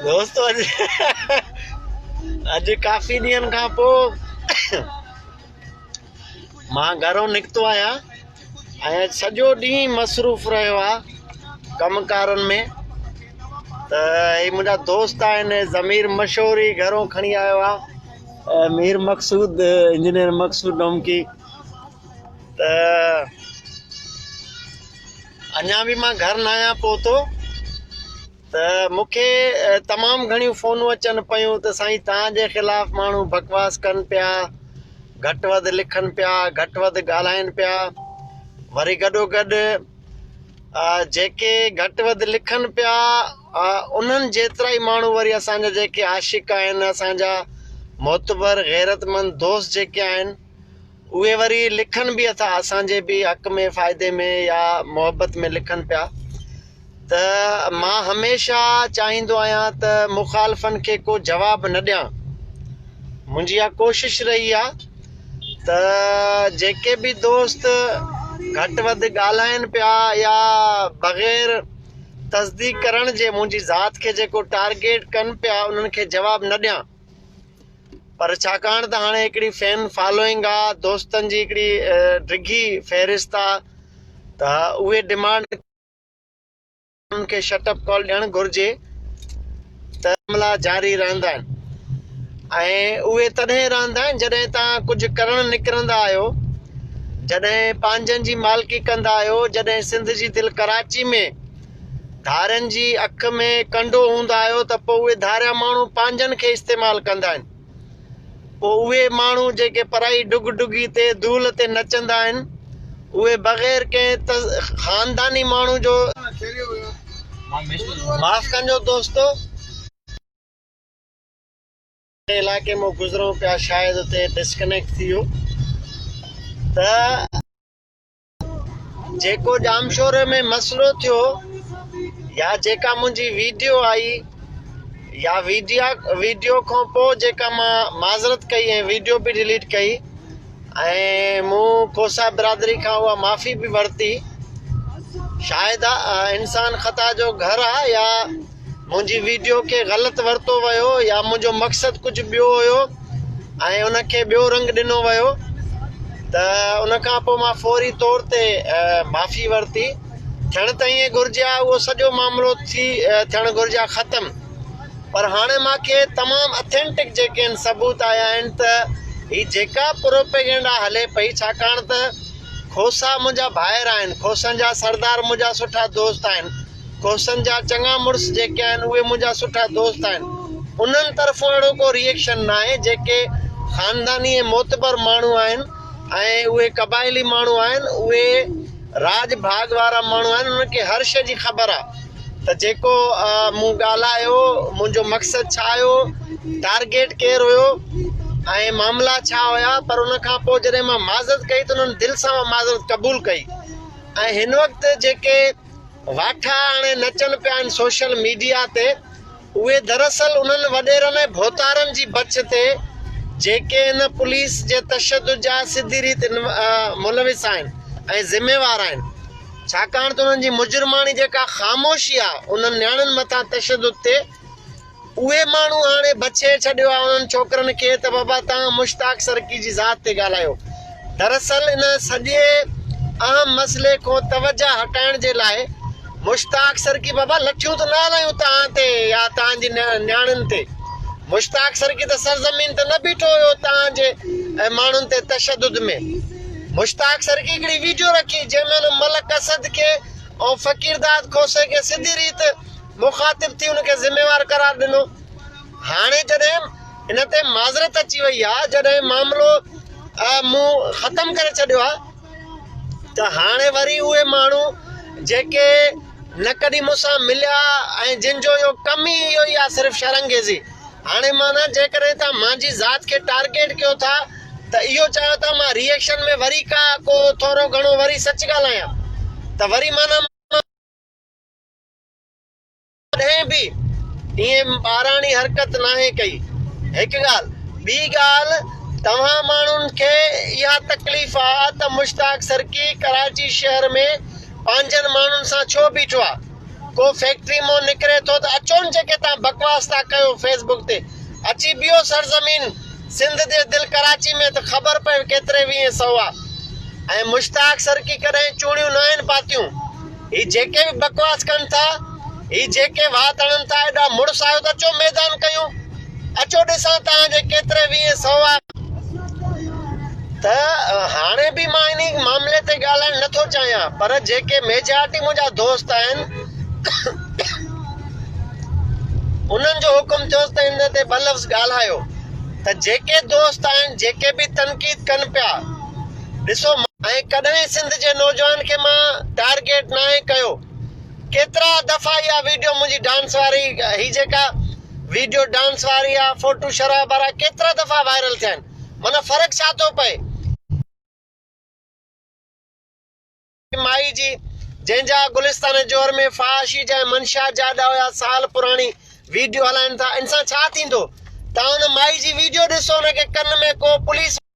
دوستو اڄ اڄ ڪافي ڏينهن کان پوء مان گهرو نڪتو آهيان ۽ سڄو ڏينهن مصروف رهيو آ ڪم ڪارن ۾ ته هي منهنجا دوست آهن ضمير مشوري گهرو کڻي آيو آ مير مقصود انجنيئر مقصود ڊومڪي ته اڃا به مان گهر نه آهيان پهتو ته مون کي تمام گهڻيون فونون اچن پيون ته سائين توهان جي خلاف ماڻهو بڪواس ڪن پيا گهٽ وڌ لکن پيا گهٽ وڌ ڳالهائن پيا وري گڏو گڏ جيڪي گهٽ وڌ لکن پيا انهن جيترا ئي ماڻهو وري اسان جا جيڪي عاشق آهن اسان جا معتبر غيرتمند دوست جيڪي آهن اهي وري لکن به اٿا اسان جي به حق ۾ فائدي ۾ يا محبت ۾ لکن پيا ته مان هميشه چاهيندو آهيان ته مخالفن کي ڪو جواب نه ڏيان منهنجي اها ڪوشش رهي آهي ته جيڪي به دوست گهٽ وڌ ڳالهائن پيا يا بغير تصديق ڪرڻ جي منهنجي ذات کي جيڪو ٽارگيٽ ڪن پيا انهن کي جواب نه ڏيان پر ڇاڪاڻ ته هاڻي هڪڙي فين فالوئنگ آ دوستن جي هڪڙي ڊگهي فهرست آ ته اهي ڊمانڊ انهن کي شٽ اپ ڪال ڏيڻ گهرجي ته حملا جاري رهندا آهن ۽ اهي تڏهن رهندا آهن جڏهن توهان ڪجهه ڪرڻ نڪرندا آهيو جڏهن پنهنجن جي مالڪي ڪندا آهيو جڏهن سنڌ جي دل ڪراچي ۾ ڌارين جي اک ۾ ڪنڊو هوندا آهيو ته پوء اهي ڌاريا ماڻهو پنهنجن کي استعمال ڪندا آهن. پوء اهي ماڻهو جيڪي پرائي ڊگ ڊگي تي دول تي نچندا آهن، اهي بغير ڪنهن خانداني ماڻهو جو. معاف ڪنجو دوستو. علائقي مون گذرون پيا شايد اتي ڊسڪنيڪٽ ٿي ويو ته. جيڪو ڄامشوري ۾ مسئلو ٿيو يا جيڪا منهنجي ويڊيو آئي يا ويڊيا ويڊيو کان پوء جيڪا مان معذرت ڪئي ۽ ويڊيو به ڊليٽ ڪئي ۽ مون کوسا برادري کان اها معافي به ورتي شايد انسان خطا جو گهر آ يا منهنجي ويڊيو کي غلط ورتو ويو يا منهنجو مقصد ڪجهه ٻيو هيو ۽ ان کي ٻيو رنگ ڏنو ويو ته ان کان پوء مان فوري طور تي معافي ورتي ٿيڻ ته ائين گهرجي ها اهو سڄو معاملو ٿي ٿيڻ گهرجي ها ختم پر هاڻي مان کي تمام اٿينٽڪ جيڪي آهن ثبوت آيا آهن ته هي جيڪا پروپيگنڊا هلي پئي ڇاڪاڻ ته کوسا منهنجا ڀائر آهن کوسن جا سردار منهنجا سٺا دوست آهن کوسن جا چڱا مڙس جيڪي آهن اهي منهنجا سٺا دوست آهن انهن طرفون اهڙو ڪو ريئيڪشن ناهي جيڪي خانداني ۽ معتبر ماڻهو آهن ۽ اهي قبائلي ماڻهو آهن اهي راڄ ڀاڳ وارا ماڻهو آهن انهن کي هر شيء جي خبر آهي ته جيڪو مون ڳالهايو منهنجو مقصد ڇا هيو ٽارگيٽ ڪير هيو ۽ معاملا ڇا هيا پر ان کان پوء جڏهن مان معذرت ڪئي ته انهن دل سان معذرت قبول ڪئي ۽ هن وقت جيڪي واٺا هاڻي نچن پيا آهن سوشل ميڊيا تي اهي دراصل انهن وڏيرن ۽ ڀوتارن جي بڇ تي جيڪي ان پوليس جي تشدد جا سڌي ريت ملوث آهن ۽ ذميوار آهن ڇاڪاڻ ته انهن جي مجرماڻي جيڪا خاموشي آهي انهن نياڻين مٿان تشدد تي اهي ماڻهو هاڻي بڇي ڇڏيو آهي انهن ڇوڪرن کي ته بابا توهان مشتاق سرڪي جي ذات تي ڳالهايو. دراصل ان سڄي اهم مسئلي کان توجه هٽائڻ جي لاء مشتاق سرڪي بابا لٺيون ته نه هلايون توهان تي يا توهان جي نياڻين تي. مشتاق سرڪي ته سرزمين تي نه بيٺو هيو توهان جي ماڻهن تي تشدد ۾. مشتاق سرڪي هڪڙي ويڊيو رکي جنهن ۾ هن ملڪ اسد کي ۽ فقير داد کوسي کي سڌي ريت مخاطب ٿي ان کي ذميوار قرار ڏنو. هاڻي جڏهن ان تي معذرت اچي وئي آهي، جڏهن معاملو مون ختم ڪري ڇڏيو آهي ته هاڻي وري اهي ماڻهو جيڪي نه ڪڏهن مون سان مليا ۽ جن جو اهو ڪم ئي اهو ئي آهي صرف شرانگيزي، هاڻي معنيٰ جيڪڏهن توهان مانجي ذات کي ٽارگيٽ ڪيو ٿا ته اهو چاهيو ٿا مان ري ايڪشن ۾ وري ڪا ڪو ٿورو گهڻو وري سچ ڳالهايان ته وري معنيٰ ڪڏهن به ائين ٻاراڻي حرڪت ناهي ڪئي. هڪ ڳالهه. ٻي ڳالهه توهان ماڻهن کي اها تڪليف آ ته مشتاق سرڪي ڪراچي شهر ۾ پنهنجن ماڻهن سان ڇو بيٺو آ. ڪو فيڪٽري مون نڪري ٿو ته اچو نه جيڪي توهان بڪواس ٿا ڪيو فيس بڪ تي اچي بيهو سرزمين سنڌ جي دل ڪراچي ۾ ته خبر پوي ڪيتري ويهين سئو آ ۽ مشتاق سرڪي ڪڏهن چوڻيون ناهن پاتيون هي جيڪي به بڪواس ڪن ٿا هي جيڪي وات هڻن ٿا ايڏا مڙس آهيو ته اچو ميدان ڪيون اچو ڏسان توهان جي ڪيتري ويهين سئو آ. ته هاڻي به مان انهي معاملي تي ڳالهائڻ نه ٿو چاهيان پر جيڪي ميجارٽي منهنجا دوست آهن انهن جو حڪم ٿيو ته ان تي ٻه لفظ ڳالهايو ته جيڪي دوست آهن جيڪي به تنقيد ڪن پيا ڏسو ۽ ڪڏهن سنڌ جي نوجوان کي مان ٽارگيٽ ناهي ڪيو ڪيترا دفعا اها ويڊيو منهنجي ڊانس واري هي جيڪا ويڊيو ڊانس واري آ فوٽو شراب وارا ڪيترا دفعا وائرل ٿيا آهن معنيٰ فرق ڇا ٿو پئي. مائي جي جنهن جا گلستان جوهر ۾ فحاشي جا ۽ منشيات جا اڏا هيا سال پراڻي ويڊيو هلائن ٿا ان سان ڇا ٿيندو تان ان مائي جي ويڊيو ڏسو ان کي ڪن ۾ ڪو پوليس.